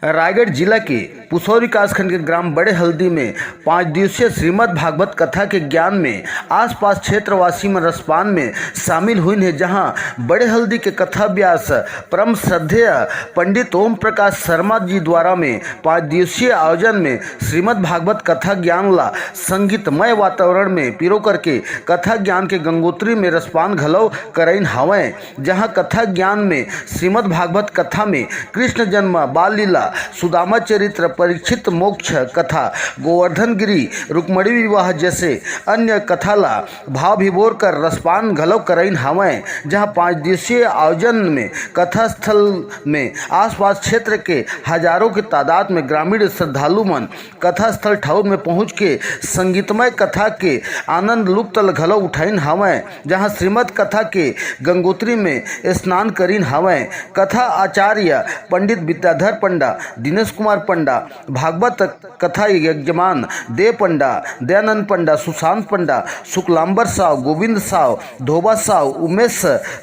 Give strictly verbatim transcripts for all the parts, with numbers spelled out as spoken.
रायगढ़ जिला के पुसौर विकासखंड के ग्राम बड़े हल्दी में पाँच दिवसीय श्रीमद् भागवत कथा के ज्ञान में आसपास क्षेत्रवासी मन रसपान में शामिल हुइन हे, जहां बड़े हल्दी के कथा व्यास परम श्रद्धेय पंडित ओम प्रकाश शर्मा जी द्वारा में पाँच दिवसीय आयोजन में श्रीमद् भागवत कथा ज्ञान ला संगीतमय वातावरण में पिरो करके कथा ज्ञान के गंगोत्री में रसपान घलो करइन हावय। जहां कथा ज्ञान में श्रीमद् भागवत कथा में कृष्ण जन्म, बाल लीला, सुदामा चरित्र, परीक्षित मोक्ष कथा, गोवर्धन गिरी, रुक्मणी विवाह जैसे अन्य कथा ला भाव विभोर कर रसपान घलो करइन हावय। जहां पाँच दिवसीय आयोजन में कथा स्थल में आसपास क्षेत्र के हजारों के तादाद में ग्रामीण श्रद्धालु मन कथा स्थल ठौर में पहुंच के संगीतमय कथा के आनंद लुप्त घलो उठाइन हावय। जहां श्रीमद् कथा के गंगोत्री में स्नान करिन हावय। कथा आचार्य पंडित विद्याधर पंडा, दिनेश कुमार पंडा, भागवत कथा यजमान देव पंडा, दयानंद पंडा, सुशांत पंडा, शुक्लांबर साव, गोविंद साव, धोबा साव, उमेश,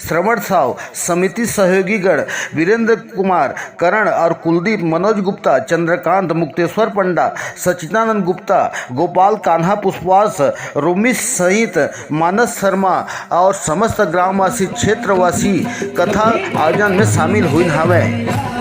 श्रवण साव, समिति सहयोगीगण वीरेंद्र कुमार, करण और कुलदीप, मनोज गुप्ता, चंद्रकांत, मुक्तेश्वर पंडा, सचिदानंद गुप्ता, गोपाल कान्हा पुष्पवास, रोमिश सहित मानस शर्मा और समस्त ग्रामवासी क्षेत्रवासी कथा आयोजन में शामिल हुइन हावय।